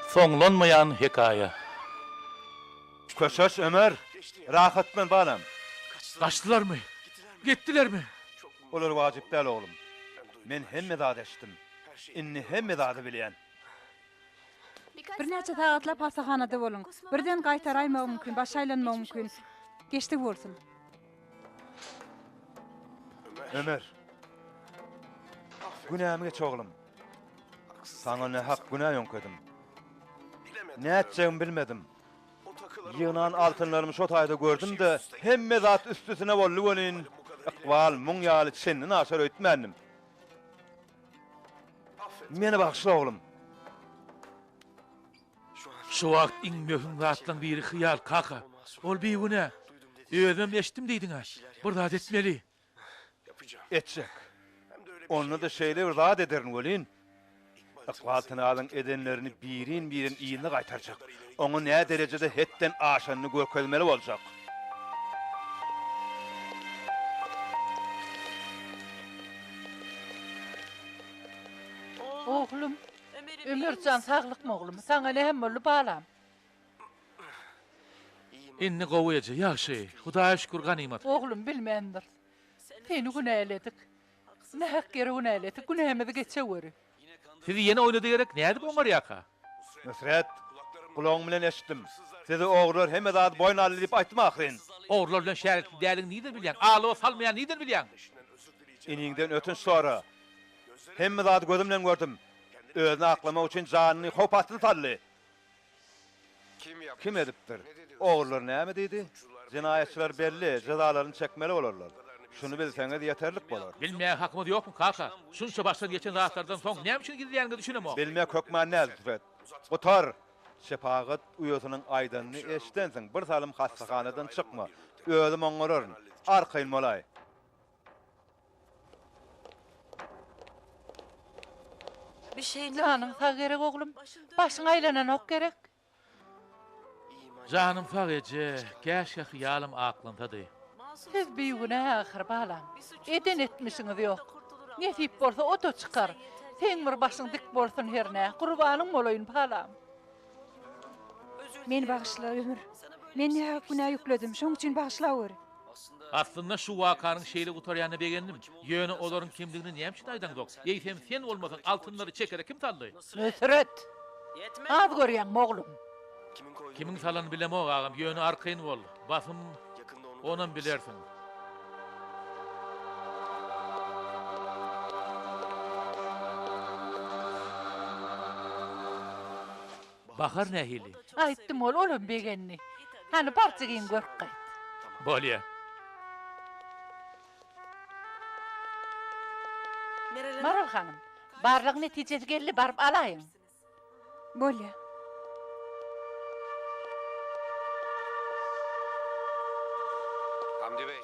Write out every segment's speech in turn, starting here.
Soňlanmaýan hekaýa. Köşeş, Ömer! Rahatlan, balam! Gaçdylarmy? Gitdilermi? Olar wajyp däl, oglum. Men hemme zady eşitdim. Indi hemme zady bilýän. Birnäçe sagatlap hassahanada boluň. Birden gaýtaraýmagy mümkin, baş aýlanmagy mümkin. Geçdigi bolsun. Ömer! Günämi geç, oglum. Saňa nähak günä ýöňkedim. Nätjegimi bilmedim. Ýygnan altynlarymy şo taýda gördüm-de, hemme zat üst-üstüne boldy welin, ykbal muň ýaly çenden aşar öýtmändim. Meni bagyşla, oglum. Şu wagt iň möhüm zatlaň biri hyýal, kaka. Ol bigünä. Özümem eşitdim diýdiň-ä. Bir zat etmeli. Etjek. Onda-da şeýle bir zat ederin welin, Ykbal Tinalyň edenlerini birin-birin yzyna gaýtarjak. Oňa näderejede hetden aşanyny görkezmeli boljak. Oglum, Ömer jan saglykmy oglum? Saňa näme boldy balam? Indi gowy eje, ýagşy. Hudaýa şükür ganymat. Oglum bilmändiris. Seni günäledik. Nähak ýere günäledik. Günämizi geçeweri. Sizi ýene oýnady gerek, nädip oňarýaka? Nusret, gulagyň bilen eşitdim. Sizi ogrular hemme zady boýun aldy diýip aýtdym ahyryn. Ogrular bilen şärikli däliňi nirden bilýäň? Alawa salmaýany nirden bilýäň? Iniňden ötünç sora. Hemme zady gözüm bilen gördüm. Özüni aklamak üçin janyny howp astyna saldy. Kim edipdir? Ogrular näme diýdi? Jenaýatçylar belli, jezalaryny çekmeli bolarlar. Şuny bilseňiz ýeterlik bolar. Bilmäge hakymyz ýokmy, kaka? Şunça başdan geçen zatlardan soň näme üçin gizleýäniňe düşünemok. Bilmek hökman däl, Züfet. Gutar! Şepagat uýasynyň aýdanyny eşidensiň, bir salym hassahanadan çykma. Özüm oňararyn. Arkaýyn bolaý. Janyň sag gerek oglum. Başyň aýlananok gerek. Janym sag eje, käşgä hyýalym aklansady. Siz bigünä ahyr balam. Eden etmişiňiz ýok. Nesip bolsa o-da çykar. Seň bir başyň dik bolsun hernä. Gurbanyň bolaýyn balam. Meni bagyşla, Ömür. Men nähak günä ýükledim, şoň üçin bagyşlaweri. Aslynda şu wakanyň şeýle gutarýanyna begendim. Ýöne olaryň kimdigini näme üçin aýdaňzok? Eýsem sen bolmasaň altynlary çekere kim saldy? Nusret! Az görýäňmi oglum? Kimiň salanyny bilemok agam, ýöne arkaýyn bol, basym onam bilersiň. Bahar nähili? Aýtdym ol, olam begendi. Hany bar jigiňi görüp gaýt. Bolýa. Maral hanym, barlag netijesi geldi, baryp alaýyň. Bolýa.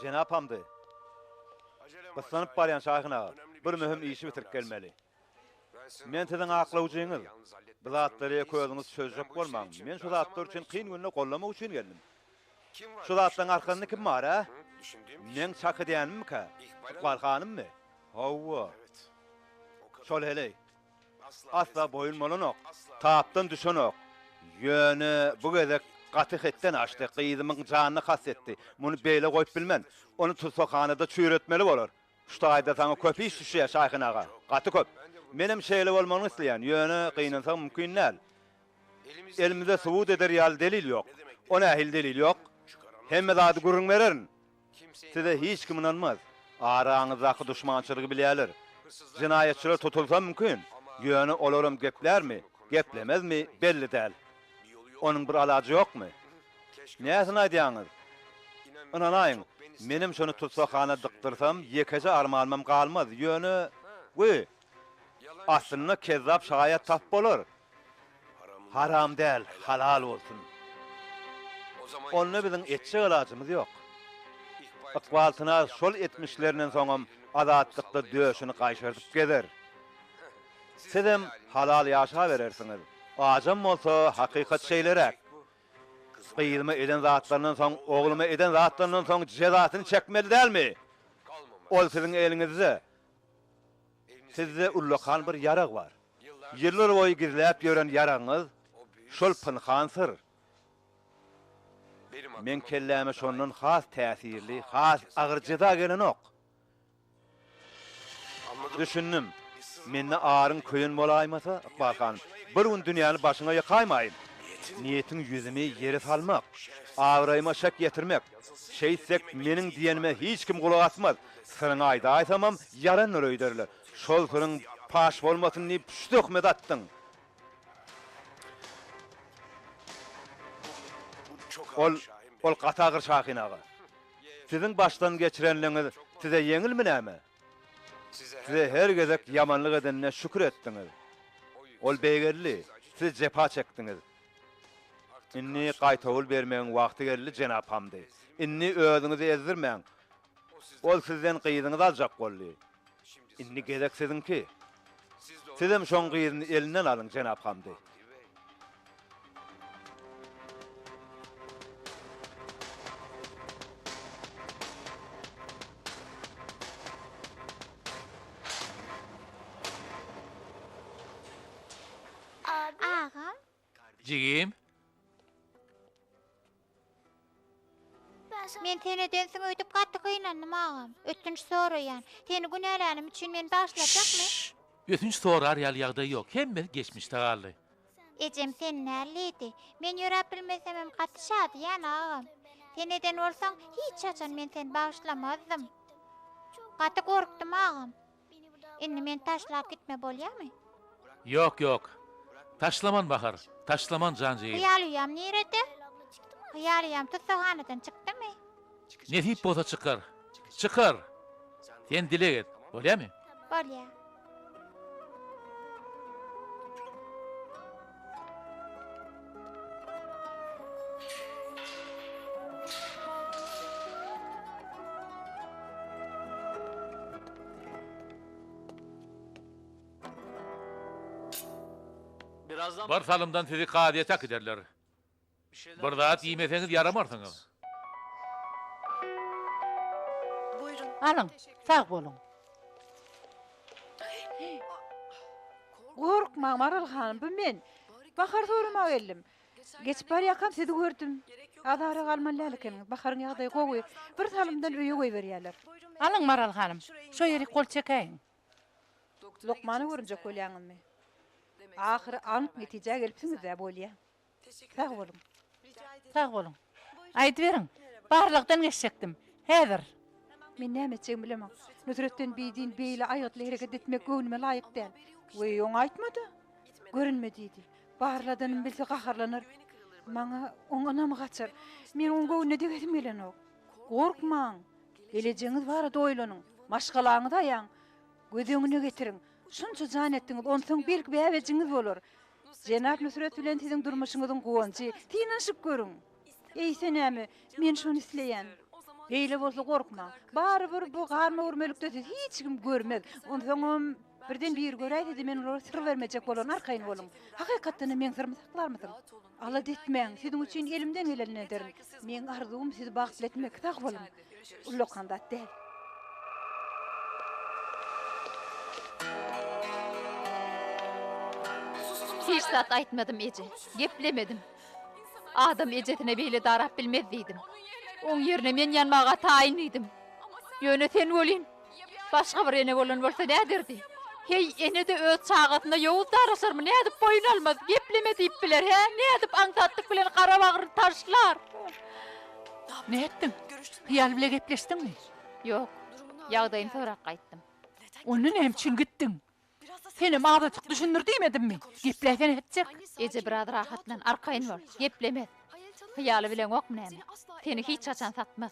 Jenap Hamdy. Gyssanyp barýan Şahin aga. Bir möhüm işi bitirip gelmeli. Men siziň aklawjyňyz. Bu zatlary ýeke özüňiz çözjek bolmaň. Men şu zatlar üçin kyn günde goldamak üçin geldim. Şu zatlaryň arkasynda kim bar, ä? Meň çak edýänimmikä? Ykbal hanymmy? Hawa. Şol heleý. Asla boýun bolanok. Tapdan düşenok. Ýöne bu gezek gaty hetden aşdy. Gyzymyň janyna kast etdi. Muny beýle goýup bilmen. Ony tussaghanada çüýretmeli bolar. Şu taýda saňa köp iş düşýär, Şahin aga. Gaty köp. Menem şeýle bolmagyny isleýän, ýöne gynansagam mümkin däl. Elimizde subut eder ýaly delil ýok. O nähili delil ýok? Hemme zady gürrüň bererin. Size hiç kim ynanmaz. Araňyzdaky duşmançylygy bilýärler. Jenaýatçylar tutulsa mümkin. Ýöne olaram geplärmi, geplemezmi belli däl. Onuň bir alajy ýokmy? Näsini aýdýaňyz? Ynanaýyň, menem şony tussaghana dykdyrsam, ýekeje armanymam galmaz, ýöne, wi, aslynda kezzap şaýat tapyp bolar. Haram däl, halal bolsun. Onda biziň etjek alajymyz ýok. Ykbal Tynaz şol etmişlerinden soňam azatlykda döşüni gaýşardyp gezer. Sizem halal ýaşaberersiňiz. Ajam bolsa, hakykat şeýleräk. Gyzyma eden zatlaryndan soň, ogluma eden zatlaryndan soň jezasyny çekmeli dälmi? Ol siziň eliňizde. Sizde ullakan bir ýarag bar. Ýyllar boýy gizläp ýören ýaragyňyz. Şol pynhan syr. Meň kelläme şondan has täsirli, has agyr jeza gelenok. Düşündim. Mende aryň köýen bolaýmasa, Ykbal hanym, bir gün dünýäni başyňa ýykaýmaýyn. Niýetiň ýüzümi ýere salmak, abraýyma şek ýetirmek. Şeýtsek, meniň diýenime hiç kim gulak asmaz. Syryňy aýdaýsamam, ýarandyr öýderler. Şol syryň paş bolmasyn diýip, şu töhmeti atdyň. Ol, ol gaty agyr Şahin aga. Siziň başdan geçirenligiňiz size ýeňilmi näme? Size her gezek ýamanlyk edenine şükür etdiňiz. Ol beýgeldi, siz jepa çekdiňiz. Indi gaýtawul bermegiň wagty geldi, jenap Hamdy. Indi özüňizi ezdirmäň. Ol sizden gyzyňyzy aljak boldy. Indi gezek siziňki. Sizem şoň gyzyny elinden alyň, jenap Hamdy. Agam. Jigim. Men sen edensiň öýdüp gaty gynandym agam. Ötünç soraýan. Seni günälänim üçin meni bagyşlajakmy? Şşş! Ötünç sorar ýaly ýagdaý ýok. Hemmesi geçmişde galdy. Ejem sen nällidi? Men ýöräp bilmesemem gaty şadyýan agam. Sen eden bolsaň hiç haçan men seni bagyşlamazdym. Gaty gorkdum agam. Indi meni taşlap gitme bolýamy? Ýok ýok. Taşlaman Bahar. Taşlaman jan jigim. Hyýal uýam nirede? Hyýal uýam tussaghanadan çykdymy? Nesip bolsa çykar. Çykar. Sen dileg et. Bolýamy? Bolýa. Bir salymdan sizi kazyýete äkiderler. Bir zat iýmeseňiz ýaramarsyňyz. Alyň, sag boluň. Gorkmaň, Maral hanym, bu men. Bahar soramaga geldim. Geçip barýarkam sizi gördüm. Azara galmaly däl ekeniňiz. Baharyň ýagdaýy gowy. Bir salymdan öýe goýberýärler. Alyň, Maral hanym, şo ýerik gol çekäýiň. Lukmana görünjek bolýaňyzmy? Ahyry anyk netijä gelipsiňiz-dä, bolýa. Sag boluň. Sag boluň. Aýdyberiň. Barlagdan geçjekdim. Häzir. Men näme etjegimi bilemok. Nusretden bidin beýle aýgytly hereket etmek göwnüme laýyk däl. Weý, oňa aýtma-da. Görünme diýdi. Barladanymy bilse gaharlanar. Maňa oň ynamy gaçar. Men oň göwnüne degesim gelenok. Gorkmaň. Gelejegiňiz barada oýlanyň. Maşgalaňyzy aýaň. Göz öňüne getiriň. Şunça jan etdiňiz, onsoň belki bäbejigiňiz bolar. Jenap Nusret bilen siziň durmuşyňyzyň guwanjy. Synanyşyp görüň. Eýse näme, men şony isleýän. Beýle bolsa gorkmaň. Barybir bu garma-gürmelikde sizi hiç kim görmez. Onsoňam birden biri göräýse-de men olara syr bermejek bolaryn, arkaýyn boluň. Hakykatdan-da meň syrymy saklarmysyň? Alada etmäň, siziň üçin elimden gelenini ederin. Meň arzuwym sizi bagtly etmek, sag boluň. Ullakan zat däl. Hiç zat aýtmadym eje. Geplemedim. Adam ejesine beýle darap bilmez diýdim. Oň ýerine men ýanmaga taýyn diýdim. Ýöne sen welin, başga bir ene bolan bolsa näderdi? Heý, ene-de öz çagasyna ýowuz daraşarmy, nädip boýun almaz, gepleme diýip biler, hä? Nädip aňsatlyk bilen gara bagryny taşlar? Nätdiň? Hyýal bile gepleşdiňmi? Ýok. Ýagdaýyny sorap gaýtdym. Onda näme üçin gitdiň? Senem azajyk düşündir diýmedimmi? Gepläýsene etjek. Eje biraz rahatlan, arkaýyn bol. Geplemez. Hyýaly bileňokmy näme? Seni hiç haçan satmaz.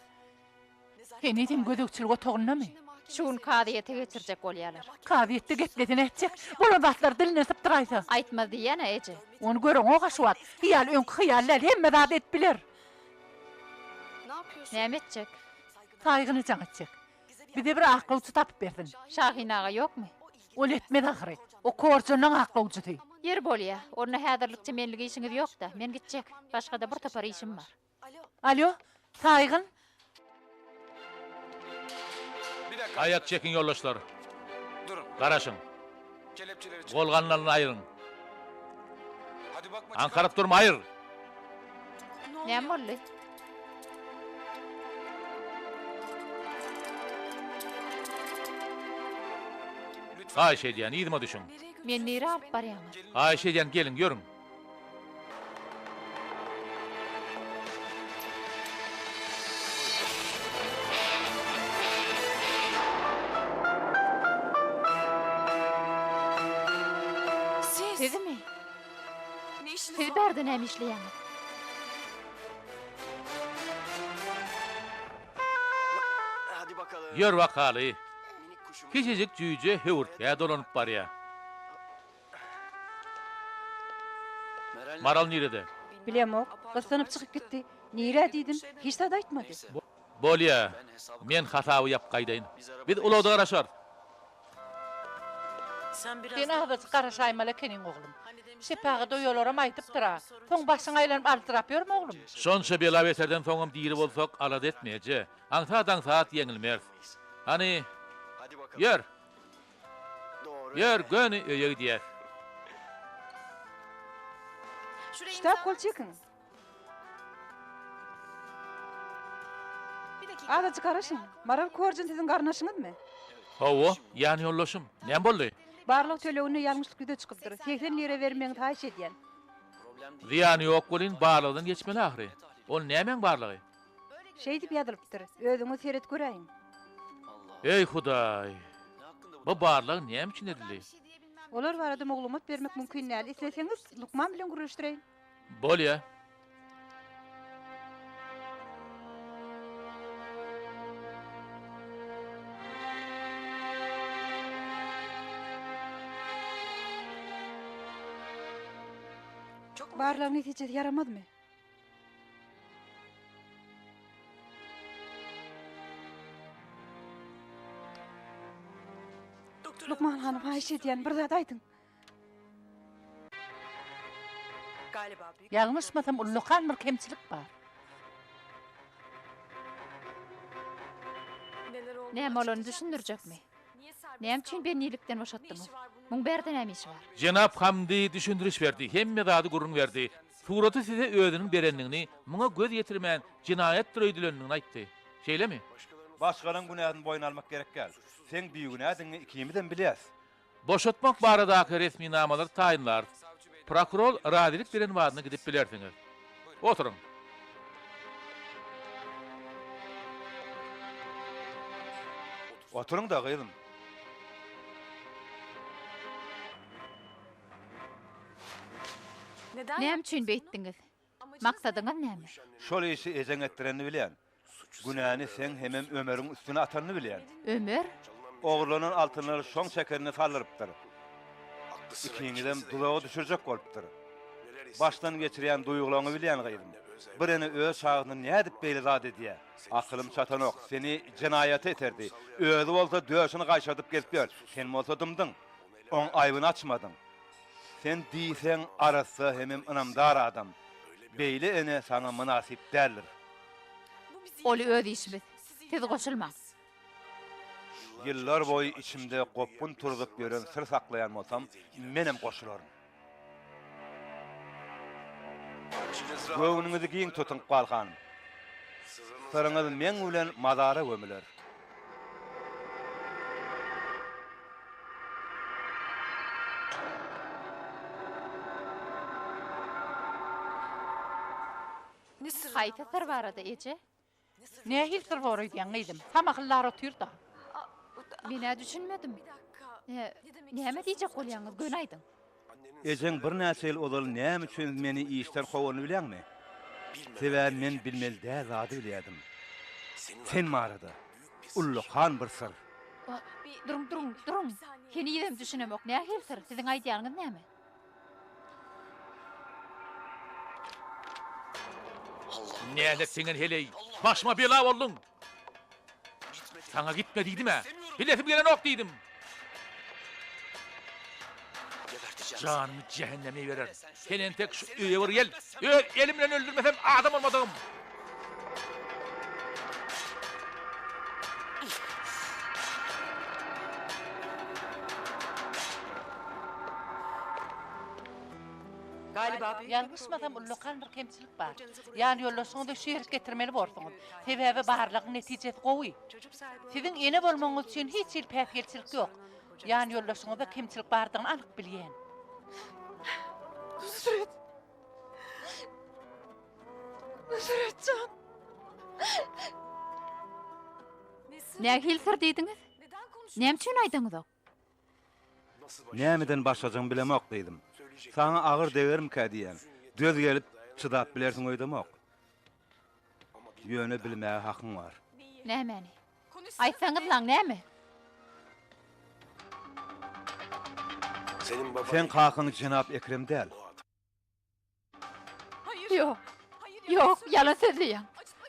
Henizem gözegçilik otagyndamy? Şu gün kazyýete geçirjek bolýarlar. Kazyýetde geplese nätjek? Bolan zatlary dilinden sypdyraýsa. Aýtmaz diýýän-ä eje. Ony göreňok-a şu wagt. Hyýal öňki hyýal däl, hemme zady edip biler. Näme etjek? Saýgyny jaň etjek. Bize bir aklawçy tapyp bersin. Şahin aga ýokmy? Ol etmez ahyry. O korjanyň aklawçysy. Ýeri bolýa. Onda häzirlikçe menlik işiňiz ýok-da. Men gitjek. Başga-da bir topar işim bar. Alýo, Saýgyn. Aýak çekiň ýoldaşlar. Garaşyň. Gol ganlaryny aýryň. Aňkaryp durma, aýyr! Näme boldy? Haýyş edýän, yzyma düşüň. Meni nirä alyp barýaňyz? Haýyş edýän, geliň, ýörüň. Sizmi? Siz bärde näme işleýäňiz? Ýör bakaly. Kiçijik jüýje höwürtgä dolanyp barýar. Maral nirede? Bilemok. Gyssanyp çykyp gitdi. Nirä diýdim, hiç zat aýtmady. Bolýa. Men hasaby ýapyp gaýdaýyn. Biz ulagda garaşarys. Sen azajyk garaşaýmaly ekeniň, oglum. Şepagat oýalaram aýdypdyr-a. Soň başyň aýlanyp aljyrap ýörme, oglum. Şonça bela-beterden soňam diri bolsak, alada etme, eje. Aňsat-aňsat ýeňilmeris. Hany, ýör. Ýör, göni öýe gidýäs. Ştab gol çekiň. Azajyk garaşyň. Maral Korjun siziň garyndaşyňyzmy? Hawa, ýan ýoldaşym. Näme boldy? Barlag töleginde ýalňyşlyk ýüze çykypdyr. 80 lira bermegiňizi haýyş edýän. Zyýany ýok welin, barlagdan geçmeli ahyry. Ol nämäň barlagy? Şeýdip ýazylypdyr. Özüňiz seret göräýiň. Eý, Hudaý! Bu barlag näme üçin edildi? Olar barada maglumat bermek mümkin däl. Isleseňiz, lukman bilen gürleşdireýin. Bolýa. Barlagyň netijesi ýaramazmy? Lukman hanym, haýyş edýän, bir zat aýdyň. Ýalňyşmasam, ullakan bir kemçilik bar. Näme bolanyny düşündirjekmi? Näme üçin bendilikden boşatdyňyz? Muň bärde näme işi bar? Jenap Hamdi düşündiriş berdi, hemme zady gürrüň berdi. Suraty size özüniň berendigini, muňa göz ýetirmän, jenaýatdyr öýdülendigini aýtdy. Şeýlemi? Başgalaň günäsini boýun almak gerek däl. Seň bigünädigiňi ikimizem bilýäs. Boşatmak baradaky resminamalary taýynlarys. Prokuror razylyk beren badyna gidip bilersiňiz. Oturyň. Oturyň-da, gyzym. Näme üçin beýtdiňiz? Maksadyňyz näme? Şol işi ejeň etdirenini bilýän. Günäni seň hemem Ömeriň üstüne atanyny bilýän. Ömer? Ogurlanan altynlary şoň çekenine saldyrypdyr. Ikiňizem duzaga düşürjek bolupdyr. Başdan geçirýän duýgulaňy bilýän gyzym. Bir ene öz çagasyna nädip beýle zat edýä? Akylym çatanok. Seni jenaýata iterdi. Özi bolsa döşüni gaýşardyp gezip ýör. Sen bolsa dymdyň. Oň aýbyny açmadyň. Sen diýseň arassa hemem ynamdar adam. Beýle ene saňa mynasyp däldir. Ol öz işimiz. Siz goşulmaň. Ýyllar boýy içimde gopgun turzup ýören syr saklaýan bolsam, menem goşularyn. Göwnüňizi giň tutuň, Ykbal hanym. Syryňyz meň bilen mazara gömüler. Haýsy syr barada, eje? Nähili syr bor öýdýäň, gyzym? Samahyllar otyr-da. Men-ä düşünmedim. Näme diýjek bolýaňyz, göni aýdyň. Ejeň birnäçe ýyl ozal näme üçin meni işden kowanyny bilýäňmi? Sebäbi men bilmeli däl zady bilýärdim. Sen barada. Ullakan bir syr. Duruň, duruň, duruň. Henizem düşünemok, nähili syr? Siziň aýdýanyňyz näme? Nälet siňen heleý! Başyma bela bolduň! Saňa gitme diýdim-ä! Bilesim gelenok diýdim! Janyňy jähenneme ibererin. Sen entek şu öýe bir gel. Öz elim bilen öldürmesem adam bolmadygym. Ýalňyşmasam, ullakan bir kemçilik bar. Ýanýoldaşyňyzy şu ýerik getirmeli borsuňyz. Sebäbi barlagyň netijesi gowy. Siziň ene bolmagyňyz üçin hiç hili päsgelçilik ýok. Ýanýoldaşyňyzda kemçilik bardygyny anyk bilýän. Nusret! Nusret jan! Nähili syr diýdiňiz? Näme üçin aýdaňyzok? Nämeden başlajagymy bilemok gyzym. Saňa agyr degermikä diýýän. Döz gelip, çydap bilersiň öýdemok. Ýöne bilmäge hakyň bar. Nämäni? Aýtsaňyzlaň näme? Seň kakaň jenap Ekrem däl. Ýok. Ýok, ýalan sözleýäň.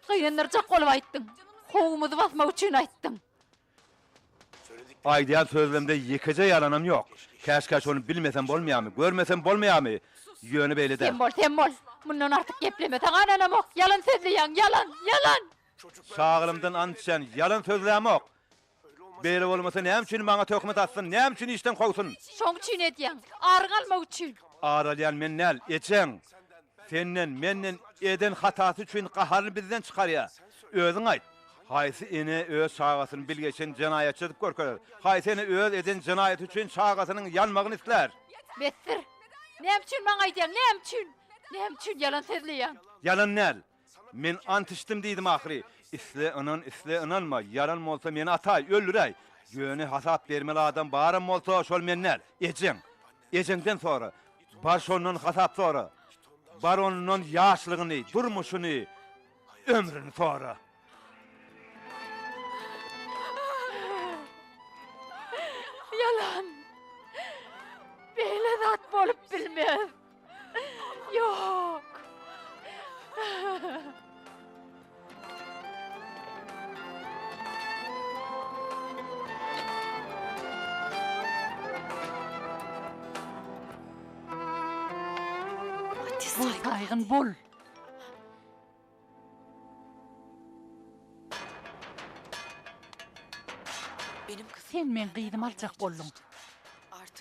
Gynandyrjak bolup aýtdyň. Howumyzy basmak üçin aýtdyň. Aýdýan sözlemde ýekeje ýalanam ýok. Käşgä şony bilmesem bolmaýarmy, görmesem bolmaýarmy? Ýöne beýle däl. Sem bol, sem bol. Mundan artyk gepleme, saňa ynanamok. Ýalan sözleýäň, ýalan, ýalan! Çagalymdan ant içýän, ýalan sözlämok. Beýle bolmasa näme üçin maňa töhmet atsyn, näme üçin işden kowsun? Şoň üçin edýäň, aryňy almak üçin. Ar alýan men däl, ejeň. Senden, menden eden hatasy üçin gaharyny bizden çykarýar. Özüň aýt, haýsy ene öz çagasyny bilgeşin jenaýatçy edip görkezer? Haýsy ene öz eden jenaýaty üçin çagasynyň ýanmagyny islär? Besdir! Näme üçin maňa aýdýaň, näme üçin? Näme üçin ýalan sözleýäň? Ýalan däl. Men ant içdim diýdim ahyry. Isle ynan, isle ynanma, ýalan bolsa meni ataý, öldüräý. Ýöne hasap bermeli adam baram bolsa, şol men däl, ejeň. Ejeňden sora. Bar şondan hasap sora. Bar ondan ýaşlygyny, durmuşyny, ömrüni sora. Ýalan. Beýle zat bolup bilmez. Ýok. Bol saýgyn bol. Sen meň gyzymy aljak bolduň.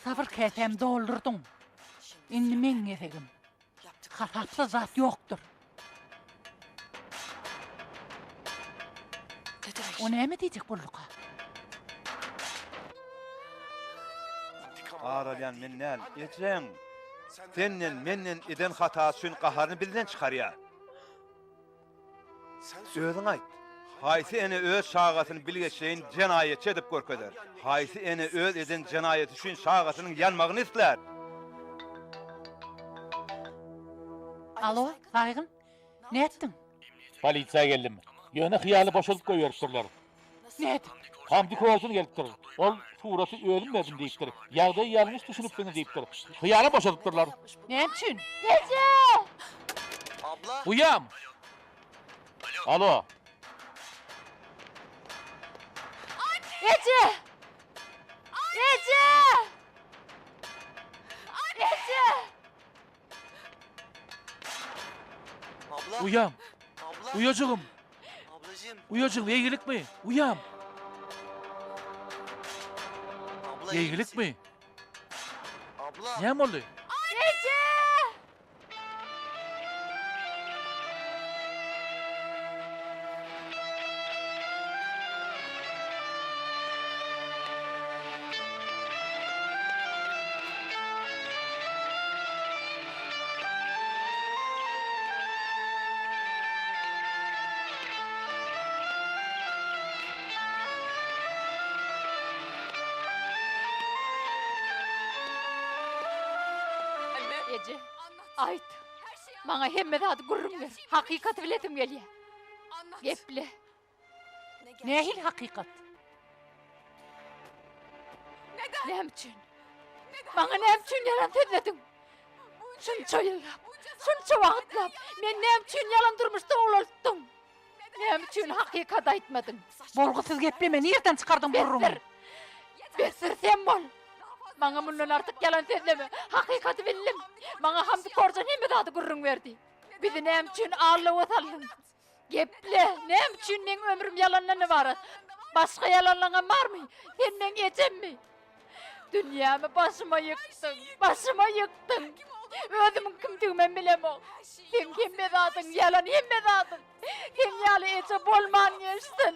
Sabyr käsämi doldurdyň. Indi meň gezegim. Hasapsyz zat ýokdur. O näme diýjek bolduka? Ar alýan men däl, ejeň. Senden, menden eden hatasy üçin gaharyny bizden çykarýar. Özüň aýt. Haýsy ene öz çagasyny bilgeşleýin jenaýatçy edip görkezer? Haýsy ene öz eden jenaýaty üçin çagasynyň ýanmagyny islär? Alo, Saýgyn, nätdiň? Polisiýa geldim. Ýöne hyýaly boşadyp goýberipdirler. Nädip? Hamdi Korjun gelipdir. Ol suraty özüm berdim diýipdir. Ýagdaýy ýalňyş düşünipsiňiz diýipdir. Hyýala boşadypdyrlar. Näme üçin? Eje! Uýam! Alo. Eje! Eje! Eje! Uýam! Uýajygym! Uýajygym, eýgilikmi? Uýam! Eýgilikmi? Näme boldy? Eje! Eje, aýt. Maňa hemme zady gürrüň ber. Hakykaty bilesim gelýär. Geple. Nähili hakykat? Näme üçin? Maňa näme üçin ýalan sözlediň? Şunça ýyllap, şunça wagtlap men näme üçin ýalan durmuşda ulaltdyň? Näme üçin hakykat aýtmadyň? Bolgusyz gepleme, nirden çykardyň gürrüňi? Besdir! Besdir sen bol! Maňa mundan artyk ýalan sözleme. Hakykaty bildim. Maňa Hamdy Korjan hemme zady gürrüň berdi. Bizi näme üçin aldawa saldyň? Geple, näme üçin meň ömrüm ýalandan ybarat? Başga ýalanlaňam barmy? Sen meň ejemmi? Dünýämi başyma ýykdyň, başyma ýykdyň. Özümiň kimdigimem bilemok. Seň hemme zadyň ýalan, hemme zadyň. Seň ýaly eje bolman geçsin.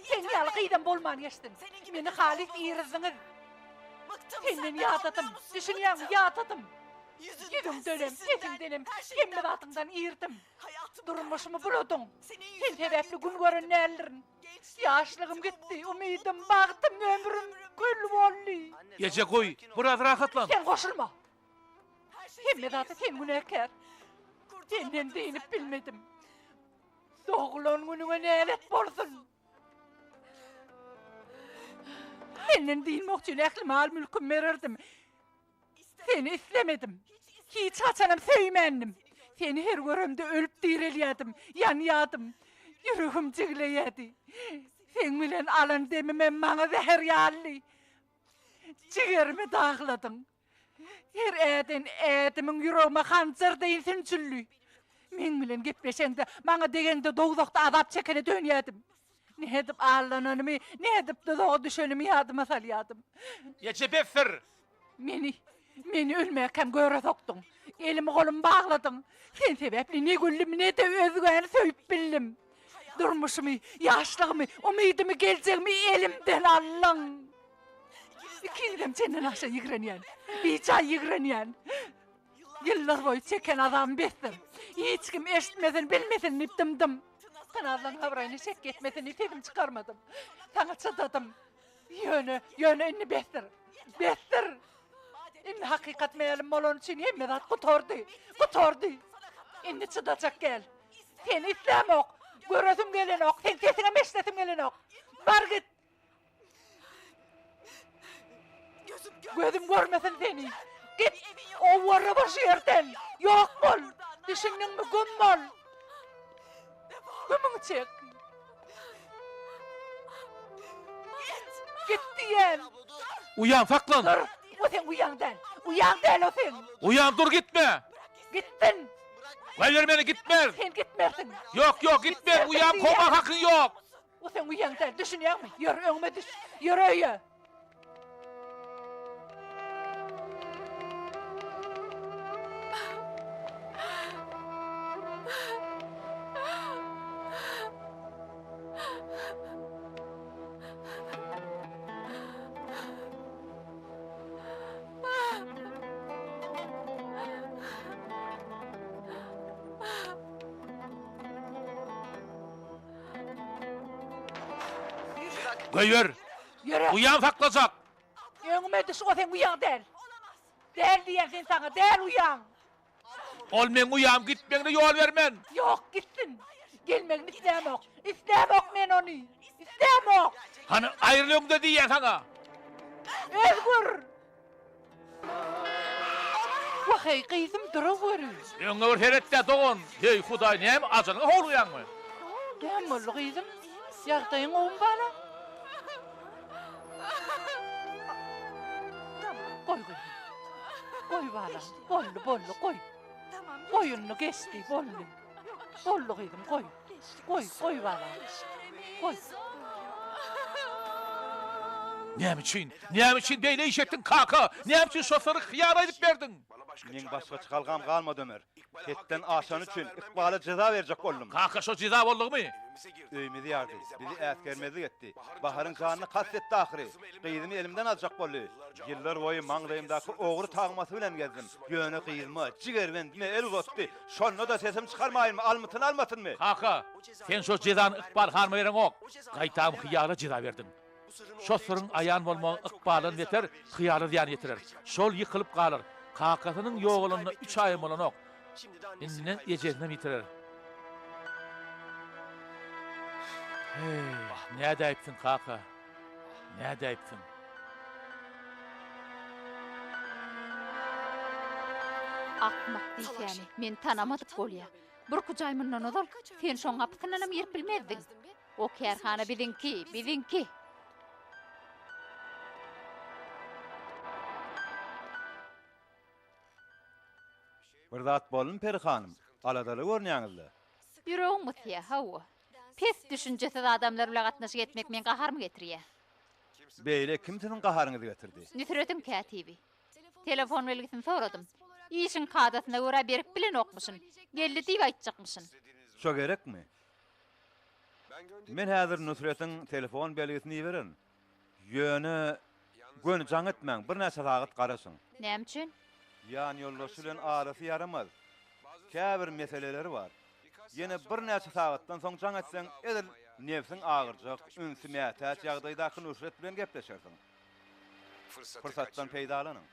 Seň ýaly gyzam bolman geçsin. Meni halys irizdiňiz. Senden ýadadym, düşünýäňmi, ýadadym. Ýüzüňdenem, sesiňdenem, hemme zadyňdan irdim. Durmuşymy buladyň. Sen sebäpli gün gören däldirin. Ýaşlygym gitdi, umydym, bagtym, ömrüm kül boldy. Eje goý, biraz rahatlan. Sen goşulma. Hemme zada sen günäkär. Senden dynyp bilmedim. Doglan günüňe nälet bolsun. Senden dynmak üçin ähli mal-mülkümi bererdim. Seni islemedim. Hiç haçanam söýmändim. Seni her göremde ölüp direlýärdim, ýanýardym. Ýüregim jigleýärdi. Seň bilen alan demimem maňa zäher ýalydy. Jigerimi dagladyň. Her äden ädimiň ýüregime hanjar deýin sünçüldi. Meň bilen gepleşeňde, maňa degeňde dowzahda azap çekene dönýärdim. Nädip aldananymy, nädip duzaga düşenimi ýadyma salýardym. Eje besdir! Meni, meni ölmäkäm göre sokduň. Elimi-golumy bagladyň. Sen sebäpli ne güldüm, ne-de özgäni söýüp bildim. Durmuşymy, ýaşlygymy, umydymy, geljegimi elimden aldyň. Ikiňizem çenden aşa ýigrenýän. Bijaý ýigrenýän. Ýyllar boýy çeken azabym besdir. Hiç kim eşitmesin, bilmesin diýip dymdym. Tanazlaň abraýyna şek ýetmesin diýip sesimi çykarmadym. Saňa çydadym. Ýöne, ýöne indi besdir. Besdir! Indi hakykat mälim bolany üçin hemme zat gutardy. Gutardy. Indi çydajak gel. Seni islämok. Göresim gelenok. Seň sesiňem eşidesim gelenok. Bar git. Gözüm görmesin seni. Git. Owarra bol şu ýerden. Ýok bol. Düşündiňmi? Güm bol. Gümüňi çek. Git diýen. Uýam saklan. Dur. O seň uýaň däl. Uýaň däl o seň. Uýam dur gitme. Gitsin. Goýber meni gitmez. Sen gitmersiň. Ýok ýok gitmez. Uýam kowma hakyň ýok. O seň uýaň däl, düşünýäňmi? Ýör, öňüme düş. Ýör öýe. Goýber. Ýöre. Uýam saklajak. Öňüme düş, o seň uýaň däl. Däl diýýän sen saňa, däl uýaň. Ol meň uýam, gitmegine ýol bermen. Ýok, gitsin. Gelmegini islämok. Islämok men ony. Islämok. Hany, aýryl öňde diýýän saňa. Özgür! Wah-eý, gyzym, duraweri. Öňüňe bir seret-dä, dogan. Heý, Hudaý, näme, ajalyňa howlugýaňmy? Näme boldy, gyzym? Ýagdaýyň gowumy, balam? Goý, gyzym. Goý, balam. Boldy, boldy, goý. Goý indi, geçdi, boldy. Boldy, gyzym, goý. Goý, goý balam. Goý. Näme üçin? Näme üçin beýle iş etdiň, kaka? Näme üçin şo syry hyýala edip berdiň? Meň başga çykalgam galmady, Ömer. Hetden aşany üçin Ykbala jeza berjek boldum. Kaka, şo jeza boldugymy? Öýümizi ýardy, bizi äsgermezlik etdi. Baharyň janyna kast etdi ahyry. Gyzymy elimden aljak boldy. Ýyllar boýy maňlaýymdaky ogry tagmasy bilen gezdim. Ýöne gyzyma, jigerbendime el uzatdy. Şonda-da sesimi çykarmaýynmy, almytyny almasynmy? Kaka, sen şo jezany Ykbal hanyma bereňok. Gaýtam hyýala jeza berdiň. Şo syryň aýan bolmagy Ykbaldan beter hyýala zyýan ýetirer. Şol ýykylyp galar. Kakasynyň ýogalanyna üç aýam bolanok. Indiden ejesinem ýitirer. Heý, nädäýipsiň, kaka? Nädäýipsiň? Akmak diýsäni, meni tanamadyk bolýa. Birküç aý mundan ozal sen şoň gapysyndanam girip bilmezdiň. O kärhana biziňki, biziňki. Bir zat boldumy, Peri hanym? Aladaly görünýäňiz-le. Ýüregim gysýa, hawa. Pes düşünjesiz adamlar bilen gatnaşyk etmek meň gaharymy getirýä. Beýle kim siziň gaharyňyzy getirdi? Nusretiň kätibi. Telefon belgisini soradym. Işiň kadasyna görä berip bilenokmyşyn. Geldi diýip aýtjakmyşyn. Şo gerekmi? Men häzir Nusretiň telefon belgisini ibererin. Ýöne göni jaň etmäň, birnäçe sagat garaşyň. Näme üçin? Ýanýoldaşy bilen arasy ýaramaz. Käbir meseleleri bar. Ýene birnäçe sagatdan soň jaň etseň, edil nebsiň agyrjak, ünsi mätäç ýagdaýdaky Nusret bilen gepleşersiň. Pursatdan peýdalanyň.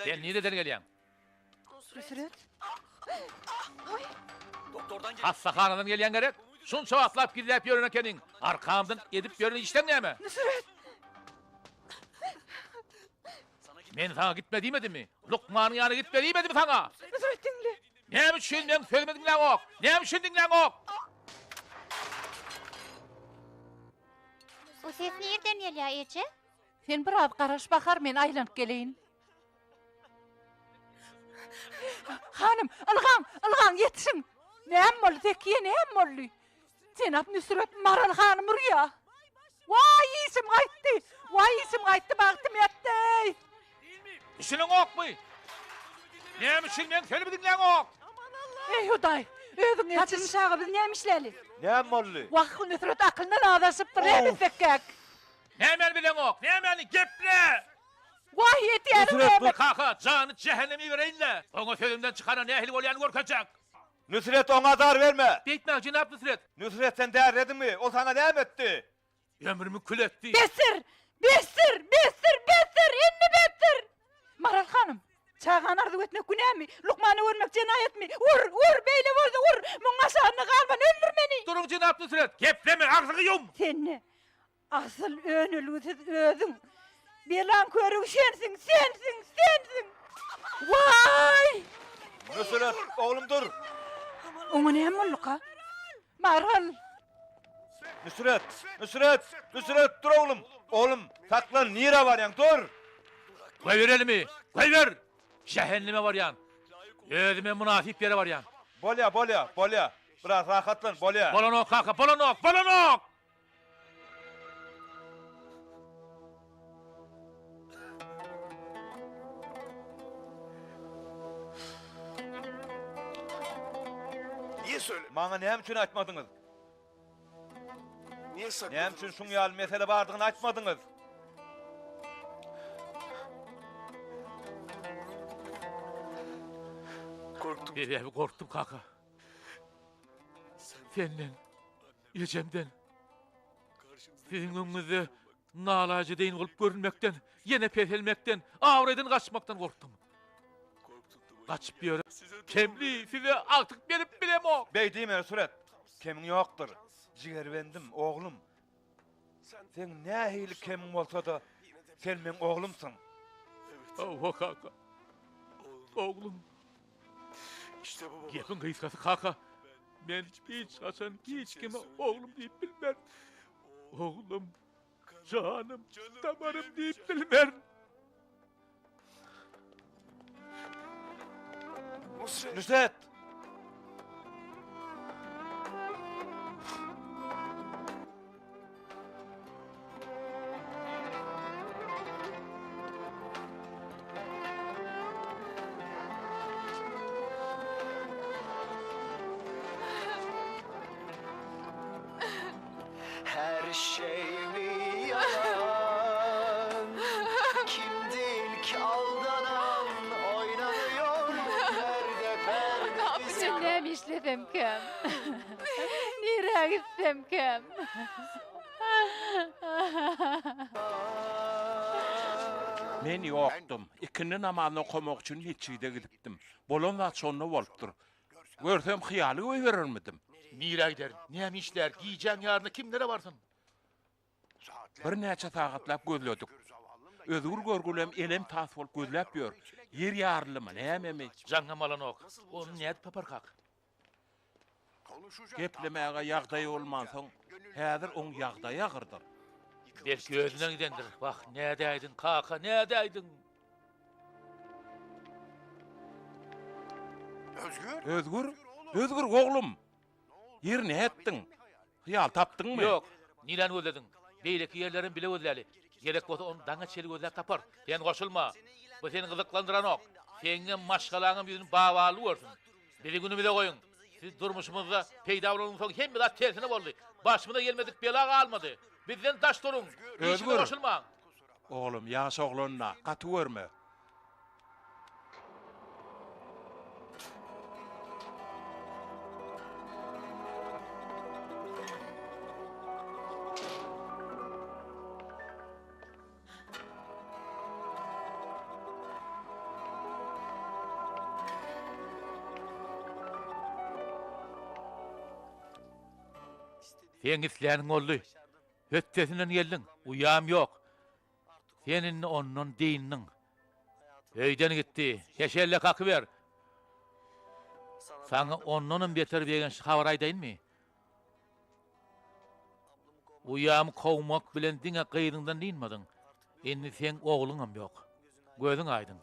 Sen nireden gelýäň? Nusret. Hassahanadan gelýäň gerek? Şunça wagtlap gizläp ýören ekeniň. Arkamdan edip ýören işleň näme? Nusret. Men saňa gitme diýmedimmi? Lukmanyň ýanyna gitme diýmedimmi saňa? Nusret diňle. Näme üçin meň sözümi diňläňok? Näme üçin diňläňok? Bu ses nirden gelýär eje? Sen biraz garaş Bahar, men aýlanyp geleýin. Hanym, ylgaň, ylgaň ýetişiň. Näme boldy, Zekiýe, näme boldy? Jenap Nusret Maral hanym urýa. Waý, işim gaýtdy. Waý, işim gaýtdy, bagtym ýatdy. Düşüneňokmy? Näme üçin meň sözümi diňläňok? Eý, Hudaý, özüň ýetiş. Haçan çaga biz näme işläli? Näme boldy? Wah, Nusret akylyndan azaşypdyr, näme etsekkäk? Nämäni bileňok? Nämäni? Geple! Waý, edýäniň näme? Kaka, jany jähenneme ibereýin-le. Oňa sözümden çykana nähili bolýanyny görkezjek. Nusret oňa azar berme! Beýtmäň, jenap Nusret! Nusret sen därlediňmi? Ol saňa näme etdi? Ömrümi kül etdi. Besdir! Besdir! Besdir! Besdir! Indi besdir! Maral hanym, çagany arzuw etmek günämi? Lukmana görmek jenaýatmy? Ur! Ur! Beýle bolsa ur! Muň aşagynda galman öldür meni! Duruň, jenap Nusret! Gepleme, agzyňy ýum! Sen-de Asyl önelgisiz özüň. Belaň körügi sensiň, sensiň, sensiň! Waý! Nusret, oglum dur! Oňa näme bolduka? Maral! Nusret, Nusret, Nusret dur oglum! Oglum, saklan, nirä barýaň, dur! Goýber elimi, goýber! Jähenneme barýan. Özüme mynasyp ýere barýan. Bolýa, bolýa, bolýa. Biraz rahatlan, bolýa. Bolanok kaka, bolanok, bolanok! Maňa näme üçin aýtmadyňyz? Näme üçin şuň ýaly mesele bardygyny aýtmadyňyz? Sebäbi gorkdum kaka. Senden. Ejemden, siziň öňüňizde nalaja deýin bolup görünmekden, ýene peselmekden, abraýdan gaçmakdan gorkdum. Gaçyp ýören Kemli size agtyk berip bilemok. Beý diýme, Nusret. Kemiň ýokdur. Jigerbendim, oglum. Seň nähili kemiň bolsa-da, sen meň oglumsyň. Hawa, kaka. Oglum. Gepiň gysgasy, kaka. Men hiç haçan hiç kime oglum diýip bilmerin. Oglum, janym, damarym diýip bilmerin. Nusret! Her şey mi yalan Kim değil ki aldanan Oynanıyor perde perde bize Men näme işlesemkäm? Nirä gitsemkäm? Men ýokdum. Ikindi namazyny okamak üçin metjide gidipdim. Bolan zat şonda bolupdyr. Görsem hyýaly goýberermidim? Nirä gider, näme işlär, gijäň ýaryna kimlere barsyn? Birnäçe sagatlap gözledik. Özgür görgülem elem-tas bolup gözläp ýör. Ýer ýaryldymy, nämemi? Jaňam alanok. Ony nädip taparkak? Geplemäge ýagdaýy bolmansoň, häzir oň ýagdaýy agyrdyr. Belki özünden gidendir. Wah, nädäýdiň, kaka, nädäýdiň? Özgür? Özgür, oglum! Ýeri nätdiň? Hyýal tapdyňmy? Ýok. Niräni gözlediň? Beýleki ýerlerem bile gözläli. Gerek bolsa ony daňa çenli gözläp taparys. Sen goşulma. Bu seni gyzyklandyranok. Seňňem, maşgalaňam ýüzüni Babally görsün. Bizi günümize goýuň. Siz durmuşymyzda peýda bolanyňyzdan soň hemme zat tersine boldy. Başymyza gelmedik bela galmady. Bizden daş duruň. Işimize goşulmaň. Oglum, ýaş oglan-da, gaty görme. Seň isläniň boldy. Hötdesinden geldiň. Uýam ýok. Sen indi ondan dyndyň. Öýden gitdi. Heşelle kakyber. Saňa ondanam beter begençli habar aýdaýynmy? Uýamy kowmak bilen diňe gyzyňdan dynmadyň. Indi seň ogluňam ýok. Gözüň aýdyň.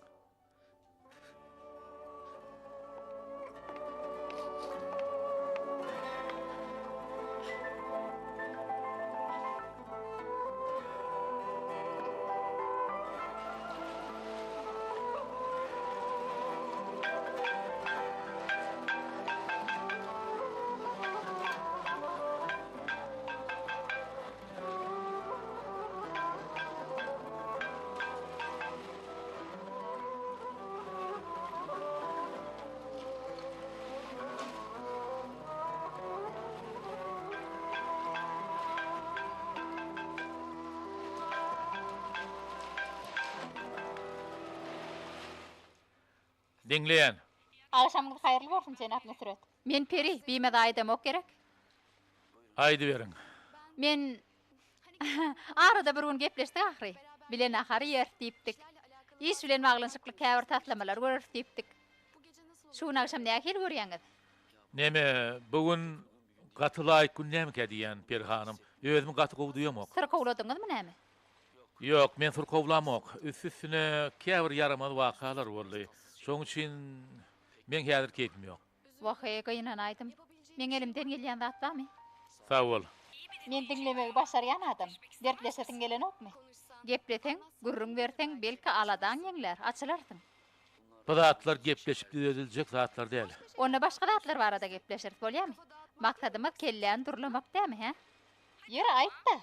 Diňleýän. Agşamyňyz haýyrly bolsun, jenap Nusret. Men Peri, bimaza aýdamok gerek? Aýdyberiň. Men Arada bir gün gepleşdik ahyry. Bile nahar iýeris diýipdik. Iş bilen baglanyşykly käbir taslamalar göreris diýipdik. Şu gün agşam nähili görýäňiz? Neme, bu gün gaty laýyk gün dälmikä diýýän, Peri hanym. Özümi gaty gowy duýamok. Syrkawladyňyzmy näme? Ýok, men syrkawlamok. Üsti-üstüne käbir ýaramaz wakalar boldy. Şonuň üçin meň häzir keýpim ýok. Wah-eý, gynanaýdym. Meň elimden gelýän zat barmy? Sag bol. Men diňlemegi başarýan adam. Dertleşesiň gelenokmy? Gepleseň, gürrüň berseň, belki aladaň ýeňlär, açylarsyň. Bu zatlar gepleşip düzediljek zatlar däl. Onda başga zatlar barada gepleşeris, bolýamy? Maksadymyz kelläni durlamak dämi, hä? Ýeri, aýt-da.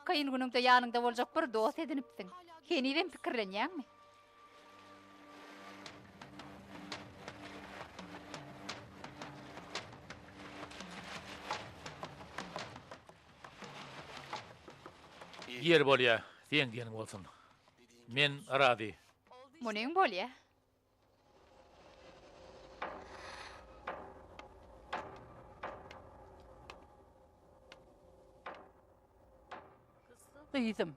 Kyn günüňde ýanyňda boljak bir dost edinipsiň. Henizem pikirlenýäňmi? Ýeri bolýa, seň diýeniň bolsun. Men razy. Munyň bolýa. Gyzym.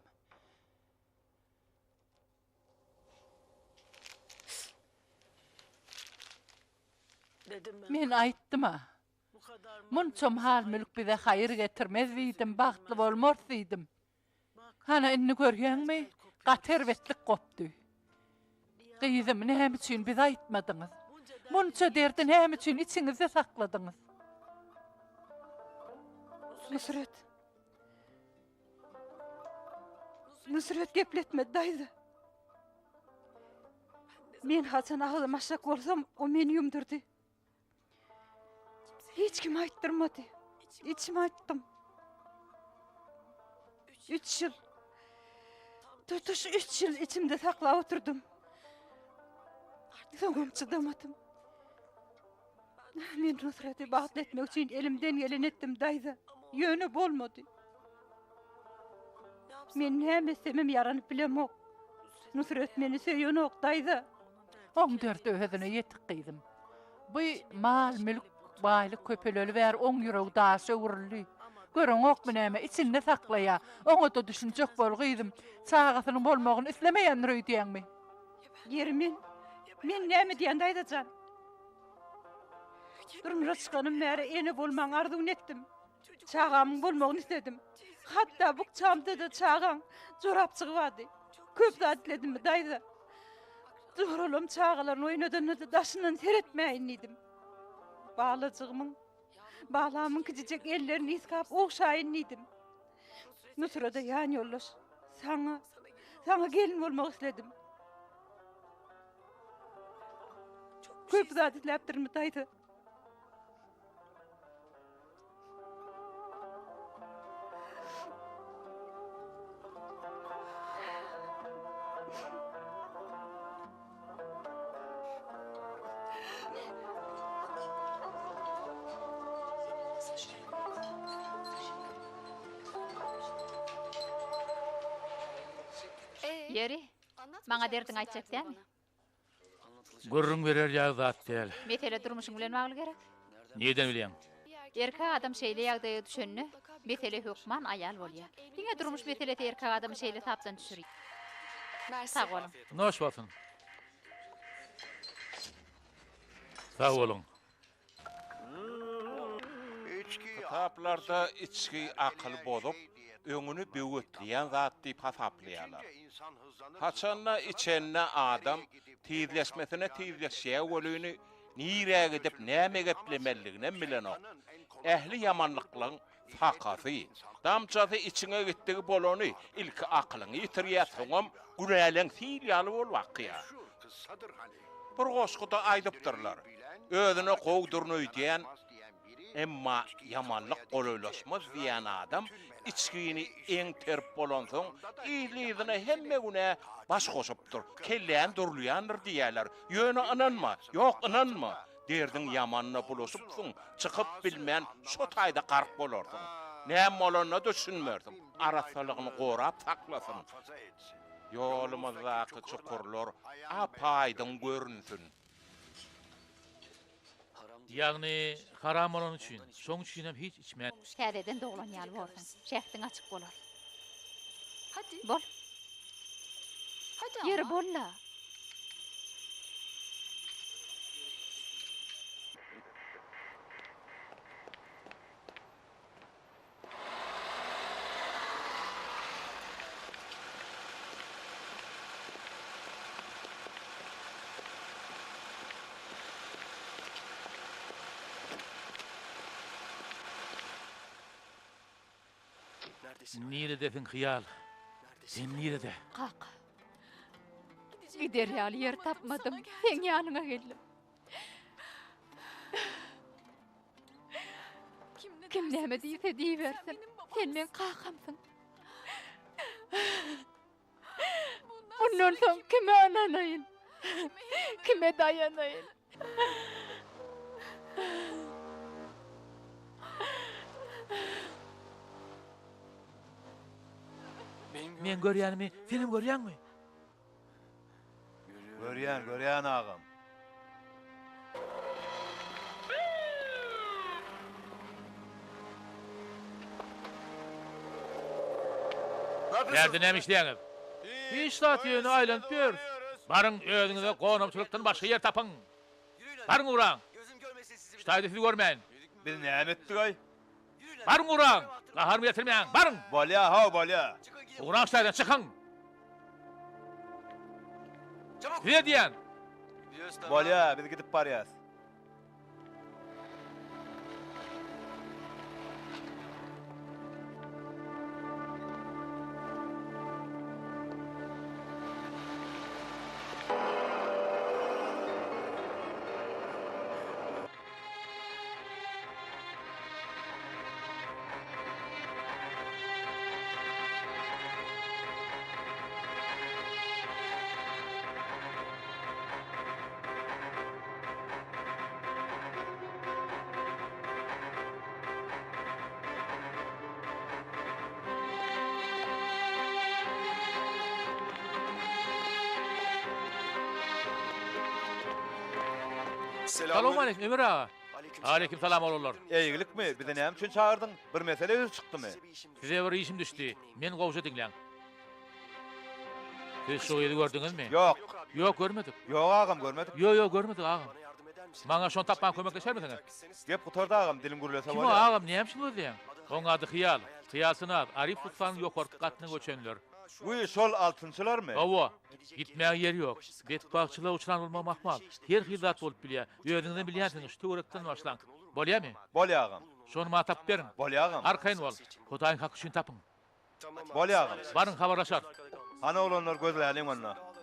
Men aýtdym-a. Munça mal-mülk bize haýyr getirmez diýdim, bagtly bolmarys diýdim. Hana indi görýäňmi, gaty erbetlik gopdy. Gyzym, näme üçin bize aýtmadyňyz? Munça derdi näme üçin içiňizde sakladyňyz? Nusret. Nusret gepletmedi daýza. Men haçan agzymy açjak bolsam, o meni ýumdurdy. Hiç kime aýtdyrmady. Içime aýtdym. Üç ýyl. Tutuş üç ýyl içimde saklap oturdym. Soňam çydamadym. Men Nusreti bagtly etmek üçin elimden geleni etdim, daýza. Ýöne bolmady. Men näme etsemem ýaranyp bilemok. Nusret meni söýenok, daýza. Oň derdi özüne ýetik gyzym. Bu mal-mülk, baýlyk köpeleli bäri oň ýüregi daşa öwrüldi. Göreňokmy näme, içinde saklaýa. Oňa-da düşünjek bol gyzym. Çagasynyň bolmagyny islemeýändir öýdýäňmi? Ýeri men, men näme diýen daýza jan? Durmuşa çykanym bäri ene bolmagyň arzuwyny etdim. Çagamyň bolmagyny isledim. Hatda bukjamda-da çagaň jorapjygy bardy. Köp zat isledimmi daýza? Joralam çagalaryny oýnadanda-da daşyndan seretmäýin diýdim. Balajygymyň, balamyň kiçijek ellerini ysgap ogşaýyn diýdim. Nusrada ýan ýoldaş, saňa, saňa gelin bolmak isledim. Köp zat isläpdirin daýza. Ýeri, maňa derdiňi aýtjak dälmi? Gürrüň berer ýaly zat däl. Mesele durmuşyň bilen bagly gerek? Nirden bilýäň? Erkek adam şeýle ýagdaýa düşende, mesele hökman aýal bolýar. Diňe durmuş meselesi erkek adamy şeýle tapdan düşürýär. Sag boluň. Noş bolsun. Sag boluň. Kitaplarda içgi akyly bozup, öňüni böwetleýän zat diýip hasaplaýarlar. Haçanda içende adam tizleşmesine tizleşýär welini, nirä gidip näme geplemelidiginem bilenok. Ähli ýamanlyklaň sakasy, damjasy içiňe gitdigi bolany, ilki akylyňy ýitirýär, soňam günäleň sil ýaly bolup akýar. Bir goşguda aýdypdyrlar, Özüne gowudyryn öýdýän, emma ýamanlyk golaýlaşmaz diýýän adam içgini eňterip bolansoň, yzly-yzyna hemme günä baş goşupdyr, kelläni durlaýandyr diýýärler. Ýöne ynanma, ýok, ynanma! Derdiň ýamanyna bulaşypsyň, çykyp bilmän şo taýda gark bolarsyň. Näme bolanyna düşünmersiň. Arassalygyny gorap saklasyn. Ýolumyzdaky çukurlar ap-aýdyň görünsün. Ýagny haram bolany üçin. Şoň üçinem hiç içmen. Täzeden doglan ýaly borsuň. Şähdiň açyk bolar. Bol. Ýeri bol-la. Niredesiň hyýal? Sen nirede? Kaka. Gider ýaly ýer tapmadym. Seň ýanyňa geldim. Kim näme diýse diýibersin. Sen meň kakamsyň. Mundan soň kime ynanaýyn? Kime daýanaýyn? Meň görýänimi senem görýäňmi? Görýän, görýän agam. Bärde näme işleýäňiz? Hiç zat ýöne aýlanyp ýörüs. Baryň özüňize gonamçylykdan başga ýer tapyň. Baryň ugraň. Şu taýda sizi görmäýin. Biz näme etdik-aý? Baryň ugraň! Gaharymy getirmäň! Baryň! Bolýa, how, bolýa. Ugraň şu taýdan, çykyň! Size diýýän! Bolýa, biz gidip barýas. Salowmaleýkim, Ömer aga. Aleýkim salam oglanlar. Eýgilikmi, bizi näme üçin çagyrdyň? Bir mesele ýüze çykdymy? Size bir işim düşdi. Meni gowja diňläň. Siz şu gyzy gördüňizmi? Ýok. Ýok, görmedik. Ýok agam, görmedik. Ýok, ýok, görmedik agam. Maňa şony tapmaga kömekleşermisiňiz? Gep gutardy agam, diliň gürlese Kim o bolýar. agam, näme üçin gözleýäň? Oň ady Hyýal. Hyýal Synaz, Arif ussanyň ýokarky gatyna göçenler. Wiý, şol altynçylarmy? Hawa. Gitmäge ýer ýok. Betbagtçylyga uçran bolmagym ahmal. Her hili zat bolup bilýär. Özüňizem bilýänsiňiz, şu töwerekden başlaň. Bolýamy? Bolýa agam. Şony maňa tapyp beriň. Bolýa agam. Arkaýyn bol. Hudaýyň haky üçin tapyň. Bolýa agam. Baryň habarlaşarys. Hany oglanlar gözläliň onda.